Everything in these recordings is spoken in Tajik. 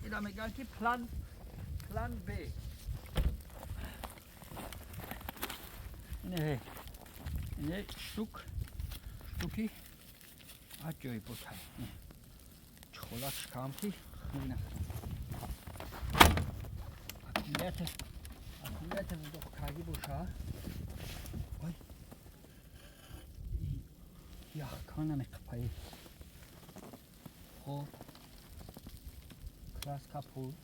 Ира мегӯянд, ки план Б. Ине, ине штуки аҷоиботай. Чхолак шикам ки хунук. Аккумулятор каги боша. Ой. Яхкан намеқапаи. Хоб. Краска пулт.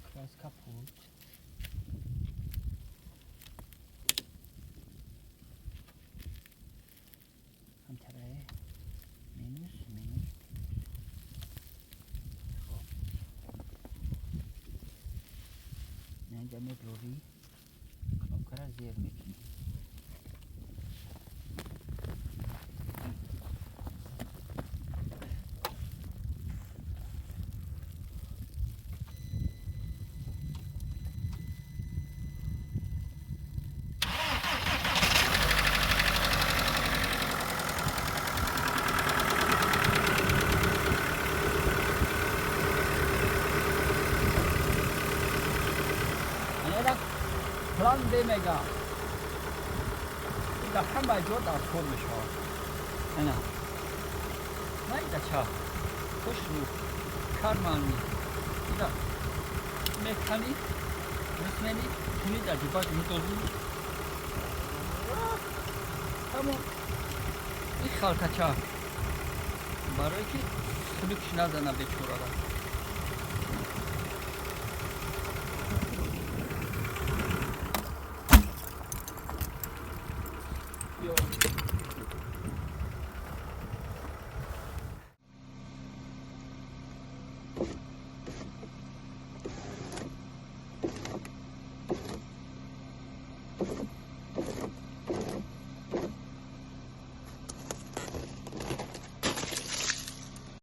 Краска пулт. ҳамтарае минус, минус. Хоб. Инҷа меброрӣ, кнопкара зер мекунӣ. План Б мега. Дар ҳама ҷо дар кор мешавад. Ана. Майдача. Хушрӯ. Кармани. Ира мекани, мисмени, куни дар ҷибак митозӣ. Тамом. Ин халтача. Барое ки хунукш назана бечорара.